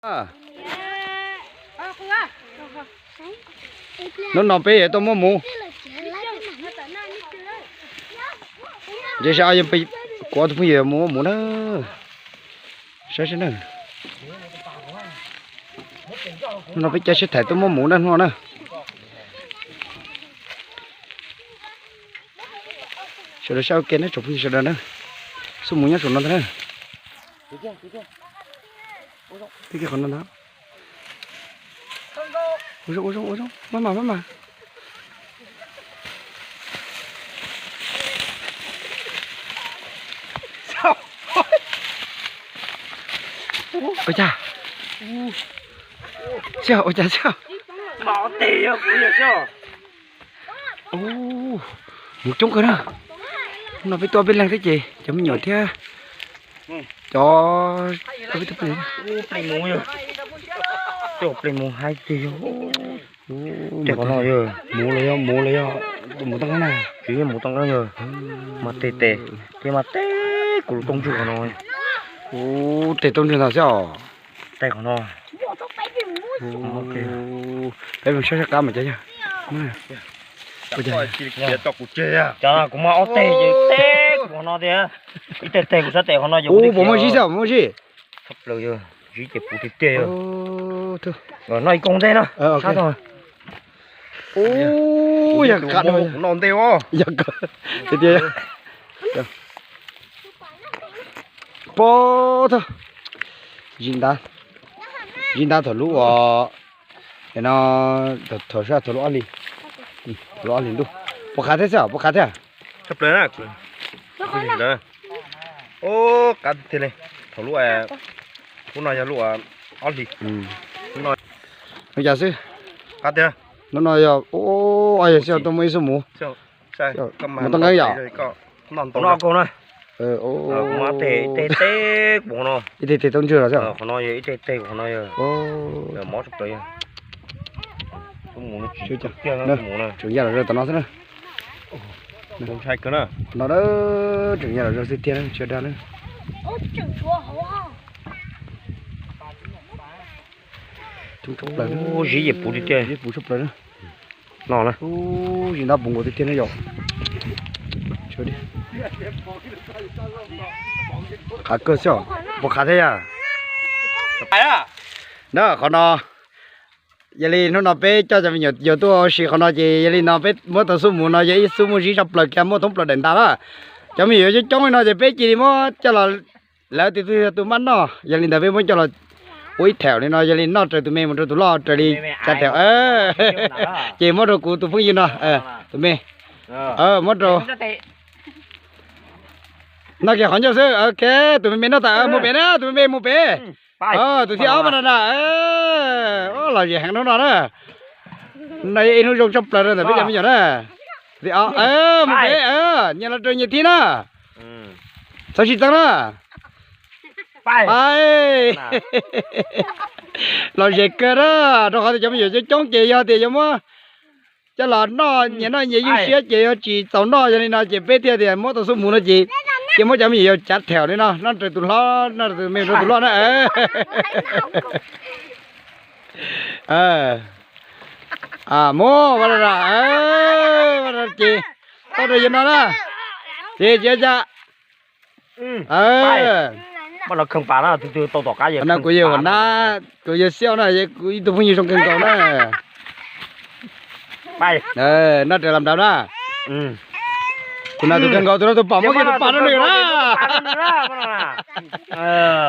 Hnub no peb yuav tuaj muab muv. Ntshe seb kuv ob tug phooj ywg mus muab muv na. Saib seb na. Hnub no peb caij sib tham tuaj muab muv na hnub no na. Sawv daws saib ua ke na tsoom phooj ywg sawv daws na. Xub muv nyob saum no ntag na. Qhov no ntag. Ua zoo, ua zoo, ua zoo, maj mam, maj mam. Ua cas, ua cas, muv coob kawg na. Hnub no peb tuaj peb leeg thiab ces cov me nyuam thiab cov, peb tuaj peb leeg. Muv hais tias yog, muv los yog, muv los yog, muv toj nqeeb na, tsis yog muv toj nqeeb yog, mas tes tes, ces mas teb kuv lub rooj ntswg qhov no. Tes rooj ntswg ntag xwb os. Tes qhov no. Peb mus saib sab qab mas cov yog. Cov kuv mas ob teg ces teb kuv qhov no tiag. Ib teg teg kuv sab tes qhov no. Ub, puas muaj zib xwb, puas muaj zib? Tshaj plaws yog zib ces puv tiag tiag. Noj ib koog ntej na. Ub, yog qab no, noj ntej os. Yog tiag tiag. Pob thawj, zib ntab, zib ntab thaum lub uas, no, thaum sab thaum lub ob hlis, thaum lub ob hlis ntuj. Puas qhav thiab xwb, puas qhav thiab? Ub, qab tiag li. Thaum lub, lub no yog lub ob hlis. Hnub no xwb. Qab tiag. Hnub no yog, yog xwb tuaj muaj ib xub muv. Muv toj nqeeb yom? Ib teg teg tau ntswg los xwb. Tseem yaj los zaws tom no xwb na. No tseem yaj los zaws xwb tiag na, tsis dag na. Zib puv tiag tiag, zib puv tshaj plaws na. No na. Zib ntab puv nkaus tiag tiag na yom. Qhav kawg xwb os, puas qhav thiab yom? Na qhov no, yog li hnub no peb coj cov me nyuam yaus tuaj ua si qhov no ces yog li no peb muab tau xub muv no yog ib xub muaj zib tshaj plaws kiag muaj thoob plaws daim ntav na. Cov me nyuam yaus coob coob li no ces peb cia li muab coj los, lawv tus twg yog tus maj noj yog li ntawd peb muab coj los ua ib thaum li no yog li noj raws tus me mus rau tus loj raws li cav thaum. Ces muab rau kuv tus phooj ywg no, tus me, muab rau, noj kiag qhov ncauj xwb. Ok, tus me me noj tas, mus pem na, tus me me mus pem. Tus thib ob mas no na, lom zem heev hnub no na. No yog ib hnub zoo tshaj plaws rau ntawm peb cov me nyuam na. Tus thib ob, mus pem, nyias los rau nyias thib na. Txhob sib txeeb na. Pais. Lom zem kawg na, rau qhov tias cov me nyuam coob coob ces yog tias yuav muab coj los noj nyias noj nyias ywj siab ces yuav tsis txaus noj, yog li no ces peb thiaj tias muab tau xub muv no ces cia muab cov me nyuam yaus cav thaum li no, noj raws tus hlob, noj raws tus me rau tus loj na. Mus, ces tau rau yawg no na. Ces cia, cia. Kuv yawg ua nab, kuv yawg xiab na, kuv ib tug phooj ywg zoo kawg nkaus na. Noj raws los nrad na. Tus no tus kawg nkaus, tus no tus pom muab kiag tus pas rau nws na.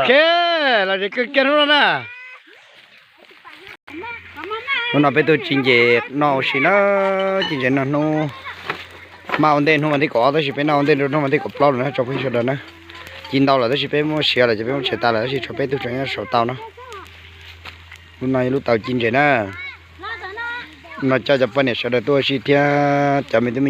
Ok, lom zem kawg kiag hnub no na. Hnub no peb tuaj ci nces noj ua si na, ci nces noj hnub, maj ua ntej hnub vas thib kaum ob tab sis peb noj ua ntej rau hnub vas thib kaum plaub lawm na tsoom phooj ywg sawv daws na. Ci ntau lawm tab sis peb muab siav lawm ces peb muab tshem tas lawm tab sis tshuav peb tug tseem nyob saum tau no. Lub no yog lub taus ci nces na. No coj cov poj niam sawv daws tuaj ua si thiab cov me tub me nyuam